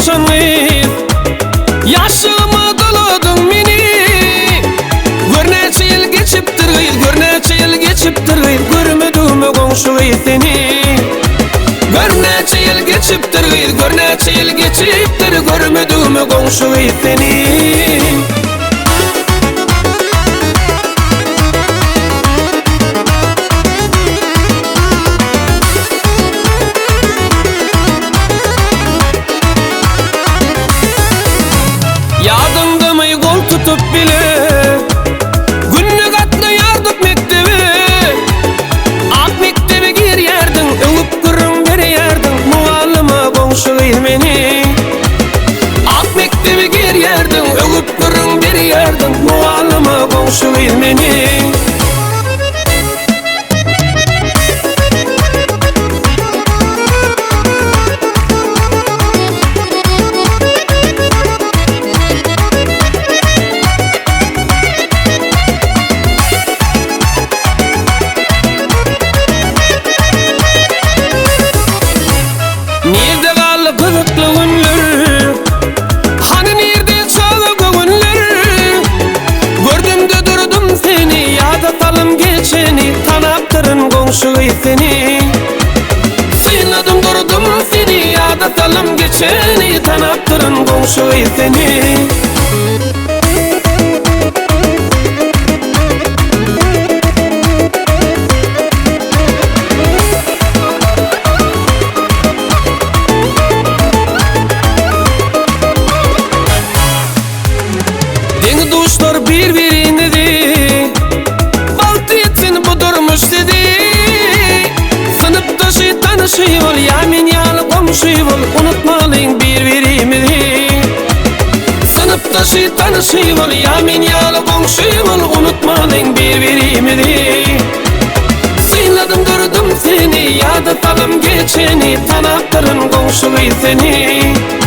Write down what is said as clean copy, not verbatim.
uçan gyz. Ýaşlygyma doladyň meni. Gör näçe ýyl geçipdir gyz, gör näçe ýyl geçipdir gyz, görmedigime goňşy gyz seni. Gör näçe ýyl geçipdir gyz, gör näçe ýyl geçipdir, görmedigime goňşy gyz seni. Ýadyňdamy gol tutup bile Günde gatnaýardyk mekdebe Ak mekdebe girýärdiň Öwüp gürrüň berýärdiň Mugallyma goňşy gyz meni Ak mekdebe girýärdiň Öwüp gürrüň berýärdiň Mugallyma goňşy gyz meni. Nirde galdy gyzykly günler? Hany nirde çaga göwünler? Gördümde durdum seni, ýada salym geçeni, tanapdyryn goňşy gyz seni. Synladym durdum seni, ýada salym geçeni, tanapdyryn goňşy gyz seni. Deň-duşlar bir-biriňizi Bagtly etsin bu durmuş sizi Synpdaşy tanyşy bol ýa men ýaly goňşy bol Unutmalyň bir-birimizi Synpdaşy tanyşy bol ýa men ýaly goňşy bol Unutmalyň bir-birimizi Synladym durdum seni ýada salym geçeni Tanapdyryn goňşy gyz seni.